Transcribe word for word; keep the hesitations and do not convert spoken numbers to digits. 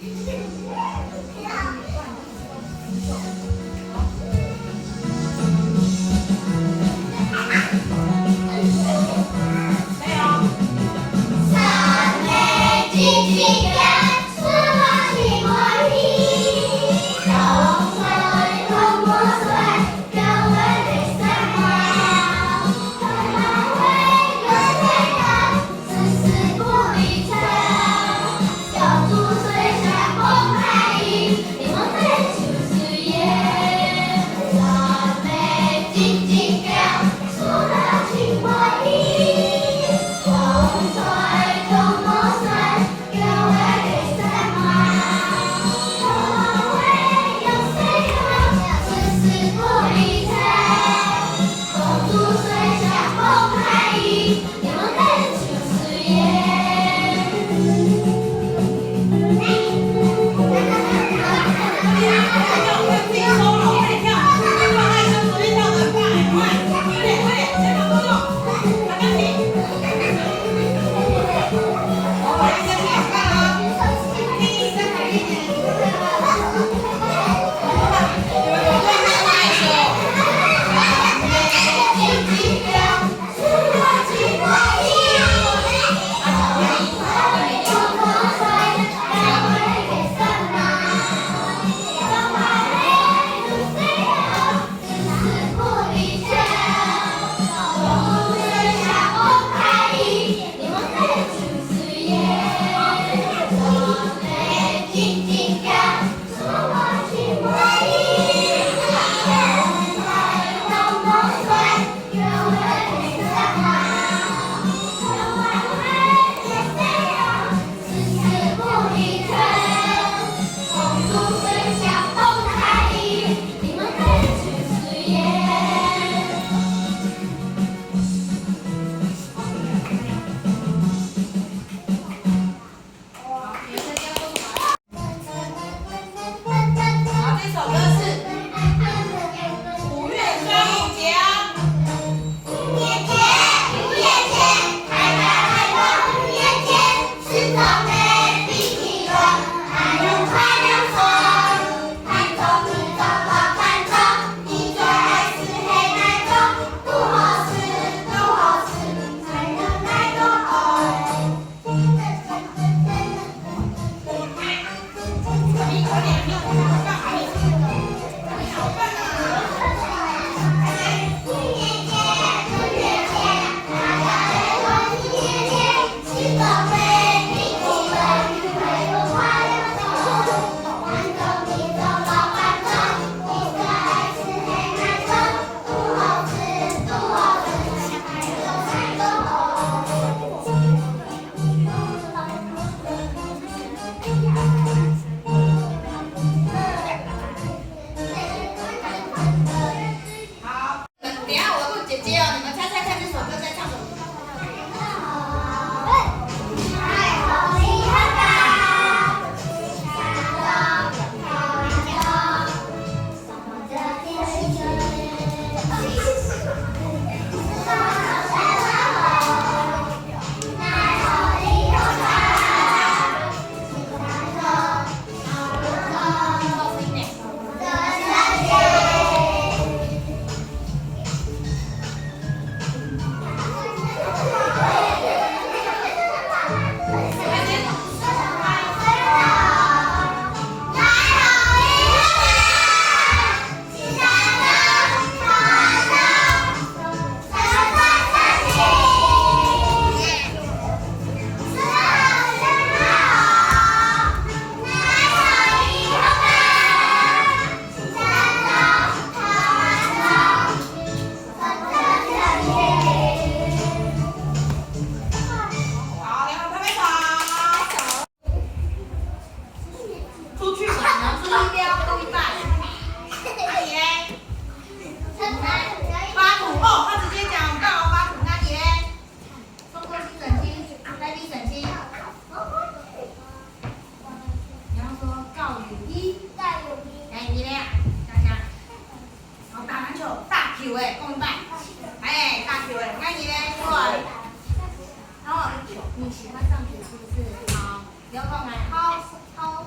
好，这首歌是五月端午节啊。好，等一下我问姐姐哦，你们猜猜看这首歌在唱什么？好，来，我们拍拍手。出去玩，然后出去撩另一半。那你嘞？发图哦，他直接讲，我干嘛发图？那你嘞？中国新省亲，台北省亲。你要说告友谊。告友谊。来，你嘞？想想。 好，打篮球，打球欸，講一擺。欸，打球欸，那你呢？過來。哦，你喜歡上學是不是？好，不要動欸，好，好。